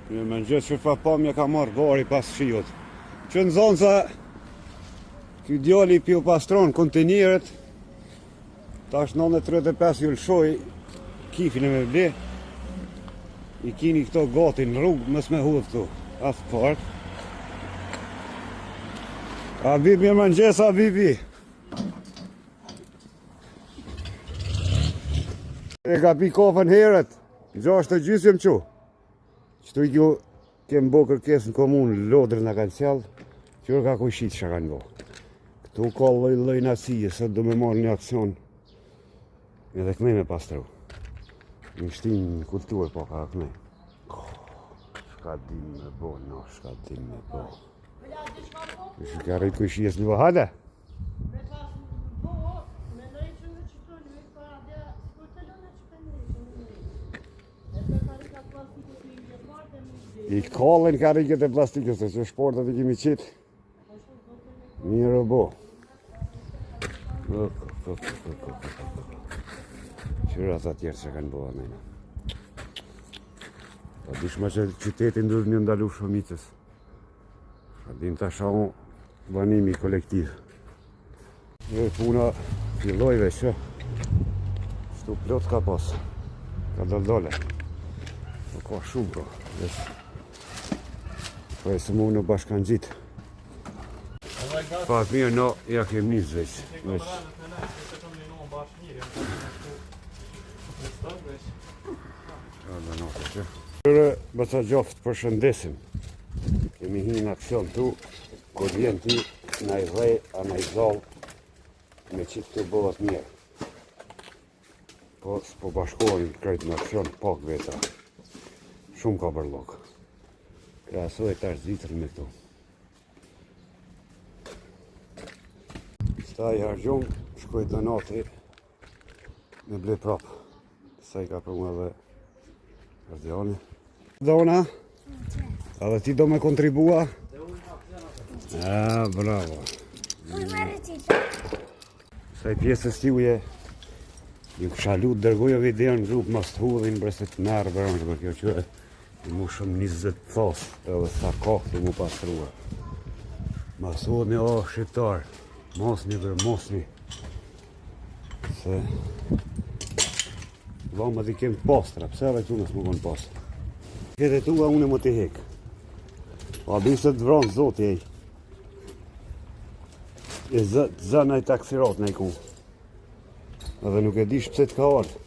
Mirëmëngjes çfarë pamje ka marrë bari pas shiut. Që në zonë se ky djali p'ju pastron kontenierët, tash 9.35 ju lëshoj kifin e me ble, i kini këto gati në rrugë, mos me hudhë këtu, atë parë. Abib, mirëmëngjes, Abibi. E ka pi kafën herët, 6 e gjysë jem çu. Qëtu i kjo kem bo kërkesë në komunë, lodrë në kanë sjellë, qyre ka kojshit që kanë bo. Këtu ka lloj lloj nacije, sot do me marrë një aksion, edhe këne me pastru. Një shtinë në kulturë, po ka këne. Shka dim me bo, no, shka dim me bo. Shë ka rritë kojshijes një vahale? I kallin karriket e plastikës, se që shportat i kemi qitë. Mirë u bo. Qyre ata tjerë që kanë bo anë. Pa dishma që qytetin duhet një ndalu shumicës. A din ta shahu banimi kolektiv. Dhe puna filloj veç, që? Shtu plot ka pas. Ka dal dale. Po ka shumë, po. Veç. Po e së mu në bashkangjit. Pak mirë, no, ja kem nisë veç. Veç. Qyre, bëca gjoftë, përshëndesim. Kemi hi në aksion tu, kur vjen ti, na i dhej, a na i zall, me qitë të bëhet mirë. Po, s'po bashkohen krejt në aksion, pak veta. Shumë ka bërllok. Krahasoj tash Zvicrën me këtu. Sta i hargjum, shkoj Donati, me ble prap. Sa i ka për mu edhe Ardiani. Dona, edhe ti do me kontribua? A, bravo. Sa i pjesës tjuje, ju kësha lutë dërgojo video në grup, mos të hudhin, bre se të merë, bre, në kjo që i mu shumë 20 thos, edhe sa ka këtu mu pastrua. Mos hudhni, o, shqiptar, mosni, bre, mosni. Se Dhomat i kem pastra, pse edhe këtu mos më konë pastra? Këtë e tua unë e më të hek. Pa bi se të vranë zoti ej. E zë, zë naj taksirat naj ku. Edhe nuk e dish pse të ka ardhë.